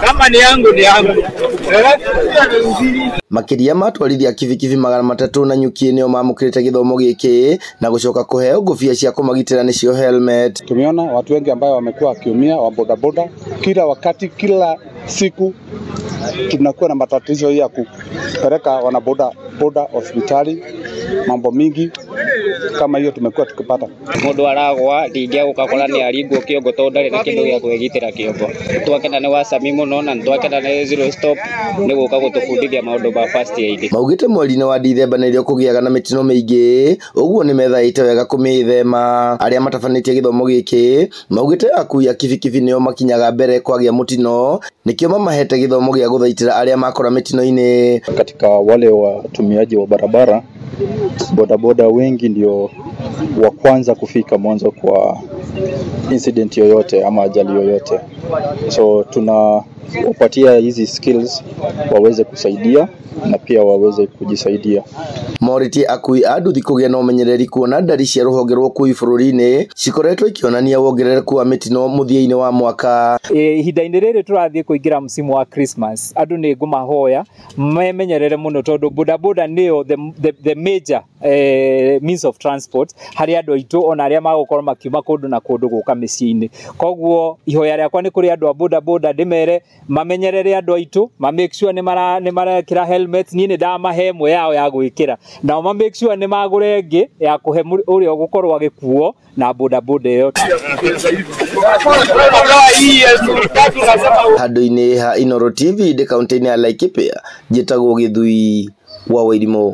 Kama ni yangu ni yangu. Makiria ma atwarithia kibikibi 300 na nyuki nĩo mamũkĩrĩte gĩthomo gĩkĩ na gũcoka kũheo ngũbia cia kũmagitĩra nĩcio helmet. Tumeona watu wengi ambao wamekuwa wakiumia wa bodaboda kila wakati, kila siku tunakuwa na matatizo ya kupeleka wana boda boda hospitali, mambo mingi kama hiyo tumekuwa tukipata. Mundu aragwa ndingia gukakora ni aringwo kiongo tondu ndari na kindu gia kwigitira kiongo. Twakena ni wacami muno na twakena ni zero stop ni guka gutubundithia maundu ma first aid. Maugite mweri-inĩ wa Dithemba nĩrĩo kũgĩaga na mĩtino mĩingĩ, ũguo nĩmethaĩte wega kũmĩthema. Arĩa matabanĩtie gĩthomo gĩkĩ maugĩte akui a kibikibi nĩo makinyaga mbere kwagĩa mũtino, nĩkĩo mamahete gĩthomo gĩa gũthaitĩra arĩa makora mĩtino-inĩ. Katika wale watumiaji wa barabara, bodaboda wengi ndio wa kwanza kufika mwanzo kwa incident yoyote ama ajali yoyote, so tunawapatia hizi skills waweze kusaidia na pia waweze kujisaidia. Morĩtie akui a nduthi kũgĩa na ũmenyereri kuona ndari cia rũhonge rwa ũkui bũrũri-inĩ cikoretwo ikĩonania wongerereku wa mĩtino mũthia-inĩ wa mwaka. Ihinda-inĩ rĩrĩ tũrathiĩ kũingĩra msimu wa Christmas, andũ nĩ ngũmahoya memenyerere mũno tondũ bodaboda nĩyo the major means of transport harĩ andũ aitũ ona arĩa magũkorwo makiuma kũndũ na kũndũ gũka mĩciĩ-inĩ. Koguo ihoya rĩakwa nĩ kũrĩ andũ a bodaboda ndĩmere mamenyerere andũ aitũ, ma make sure nĩ marekĩra helmet. Niĩ nĩ ndamahe ĩmwe yao ya gwĩkĩra, nao ma make sure nĩ magũre ĩngĩ ya kũhe ũrĩa ũgũkorwo agĩkuo na bodaboda ĩyo. Handũ-inĩ ha Inooro TV ndĩ kaũntĩ-inĩ ya Laikipia, njĩtagwo Gĩthui wa Wairimũ.